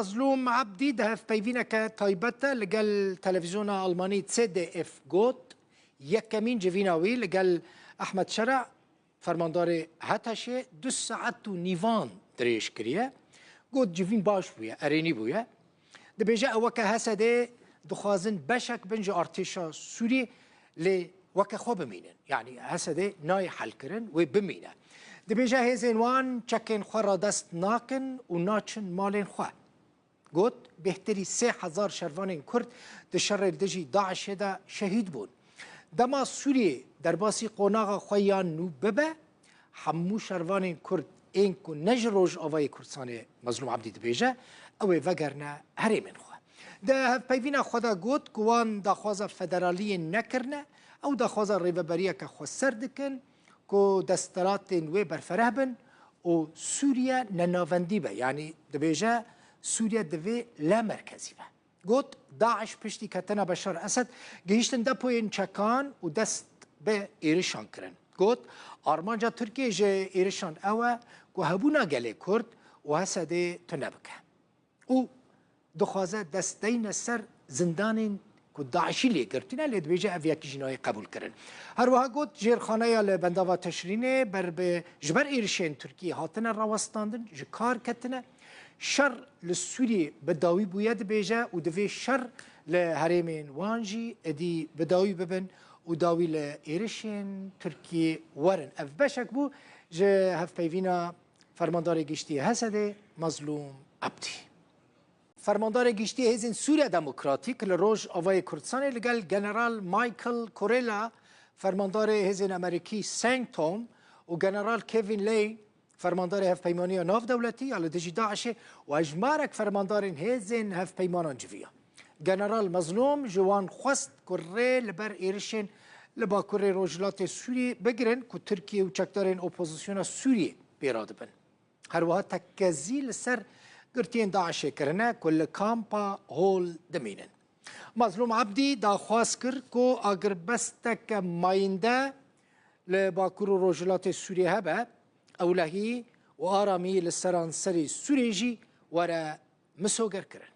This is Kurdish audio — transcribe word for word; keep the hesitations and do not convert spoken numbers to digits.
Mazlûm Ebdî di hevpeyvîneke taybet de li gel televîzyona Almanî C D F got, yekemîn civîna wî li gel Ehmed Şera, fermandarê HTŞ'ê du saet û nîvan dirêj kiriye. Got, civîn baş bûye, erênî bûye. Dibêje, ew weke HSD'ê dixwazin beşek bin ji artêşa Sûrî, lê weke xwe bimînin. Yanî HSD'ê nayê helkirin, wê bimîne. Dibêje, hêzên wan çekên xwe radest nakin û naçin malên xwe. Got, bêhtirî sê hezar şervanên Kurd di şerê li dijî DAIŞ'ê de şehîd bûn. Dema Sûriyê derbasî qonaxa xwe ya nû bibe, hemû şervanên Kurd ên ku ne ji Rojavayê Kurdistanê, Mezlûm Ebdî dibêje, ew ê vegerine herêmên xwe. Di hevpeyvîna xwe de got ku wan daxwaza federaliyê nekirine, ew daxwaza rêveberiyeke xweser dikin ku desthilatên wê berfereh bin û Sûriye nenavendî be. Yanî dibêje Sûriye divê lemerkezî be. Got, DAIŞ piştî ketina Beşar Esed gihîştin depoyên çekan û dest bi êrişan kirin. Got, armanca Tirkiyê ji êrişan ew e ku hebûna gelê Kurd û HSD'ê tune bike. Û dixwaze dest deyne ser zindanên ku DAIŞ'î lê girtine, lê dibêje ev yekî jî nayê qebûlkirin. Her wiha got, jêrxaneya li Bendava Teşrînê ber bi, ji ber êrişên Tirkiyê hatine rawestandin, ji kar ketine. Şer li Sûriyê bi dawî bûye, dibêje, û divê şer li herêmên wan jî êdî bi dawî bibin û dawî li êrişên Tirkiyê werin. Ev beşek bû ji hevpeyvîna Fermandarê Giştî HSD'ê Mezlûm Ebdî. Fermandarê Giştî Hêzên Sûriya Demokratîk li Rojavayê Kurdistanê li gel General Michael Kurilla, fermandarê hêzên Amerîkî CENTCOM, û General Kevin Lay, fermandarê Hevpeymaniya Navdewletî ya li dijî DAIŞ'ê, û hejmarek fermandarên hêzên hevpeymanan civiya. General Mezlûm ji wan xwest ku rê li ber êrişên li bakurê rojhilatê Sûriyê bigirin ku Tirkiye û çekdarên opozisyona Sûriyê pê radibin. Her wiha tekkezî li ser girtiyên DAIŞ'ê kirine ku li kampa Hol dimînin. Mezlûm Ebdî daxwaz kir ku agirbesteke mayînde li bakur û rojhilatê Sûriyê hebe, ewlehî û aramî li seranserî Sûriyê jî were misogerkirin.